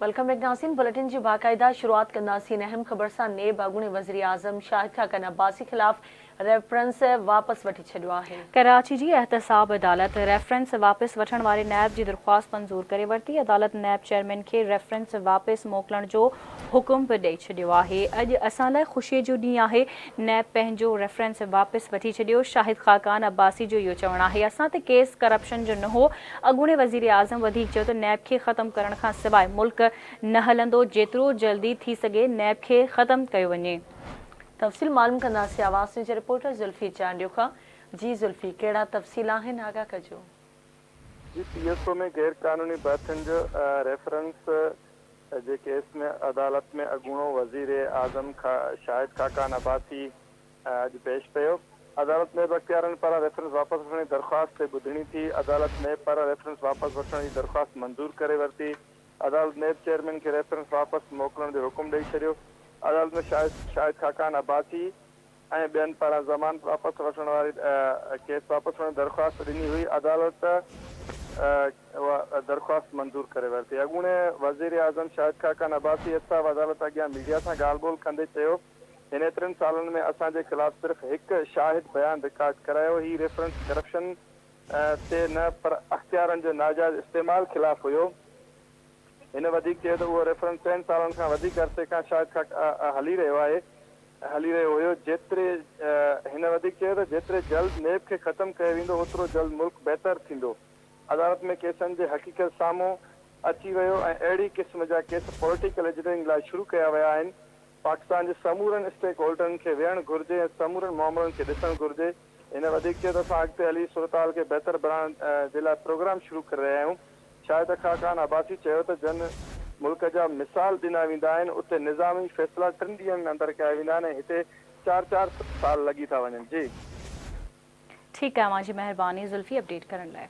Welcome back ناظرين bulletin جي باقاعده شروعات ڪنداسين اهم خبر سان نيب اڳوڻي وزيراعظم شاهد خاقان عباسي خلاف ريفرنس واپس وٺي ڇڏيو آهي. ڪراچي جي احتساب عدالت ريفرنس واپس وٺڻ واري نيب جي درخواست منظور ڪري ورتي، عدالت نيب چيئرمين کي ريفرنس واپس موڪلڻ جو حڪم به ڏئي ڇڏيو آهي، اڄ اسان لاء خوشي جو ڏينهن آهي، نيب پنهنجو ريفرنس واپس وٺي ڇڏيو، شاهد خاقان عباسي جو اهو چوڻ آهي اسان تي ڪيس ڪرپشن جو نه هو، اڳوڻي وزيراعظم وڌيڪ چيو ته نيب کي ختم ڪرڻ کان سواء ملڪ نه هلندو، جيترو جلدي ٿي سگهي نيب کي ختم ڪيو وڃي. تفصيل معلوم ڪنداسين آواز نيوز جي رپورٽر ذلفي چانڊيو کان، جي ذلفي ڪهڙا تفصيل آهن آگاهه ڪجو. جي پي ايس او ۾ غير قانوني ڀرتين جو ريفرنس جي ڪيس ۾ عدالت ۾ اڳوڻو وزير اعظم شاهد خاقان عباسي اڄ پيش پيو. عدالت نيب اختيارين پاران ريفرنس واپس وٺڻ جي درخواست تي ٻڌڻي ٿي. عدالت نيب پاران ريفرنس واپس وٺڻ جي درخواست منظور ڪري ورتي. عدالت نيب چيئرمين کي ريفرنس واپس موڪلڻ جو حڪم ڏئي ڇڏيو. عدالت ۾ شاهد خاقان عباسي ۽ ٻين پاران ضمانت واپس وٺڻ واري ڪيس واپس وٺڻ جي درخواست ڏني هئي. عدالت اها درخواست منظور ڪري ورتي. اڳوڻي وزيراعظم شاهد خاقان عباسي احتساب عدالت اڳيان ميڊيا سان ڳالهه ٻولهه ڪندي چيو هن ايترن سالن ۾ اسان جي خلاف صرف هڪ شاهد بيان رڪارڊ ڪرايو، هي ريفرنس ڪرپشن تي نه پر اختيارن جو ناجائز استعمال خلاف هيو. هن وڌيڪ چيو ته اهو ريفرنس چئن سالن کان وڌيڪ عرصي کان شاهد کان هلي رهيو آهي هلي رهيو هيو جيتري هن وڌيڪ چيو ته جيتري جلد نيب کي ختم ڪيو ويندو اوترو جلد ملڪ بهتر ٿيندو. عدالت ۾ ڪيسن جي حقيقت سامهون اچي ويو ۽ اهڙي قسم جا ڪيس پوليٽيڪل انجنيئرنگ لاء شروع ڪيا ويا آهن. پاڪستان جي سمورن اسٽيڪ هولڊرن کي ويهڻ گهرجي ۽ سمورن معاملن کي ڏسڻ گهرجي. هن وڌيڪ چيو ته اسان اڳتي هلي صورتحال کي بهتر بڻائڻ جي لاء پروگرام شروع ڪري رهيا آهيون. شاهد خاقان عباسي چيو ته جن ملڪ جا مثال ڏنا ويندا آهن اتي نظامي فيصلا ٽن ڏينهن اندر ڪيا ويندا آهن ۽ هتي چار چار سال لڳي ٿا وڃن. جي. ٺيڪ آهي اوهان جي مهرباني ذلفي اپڊيٽ ڪرڻ لاء.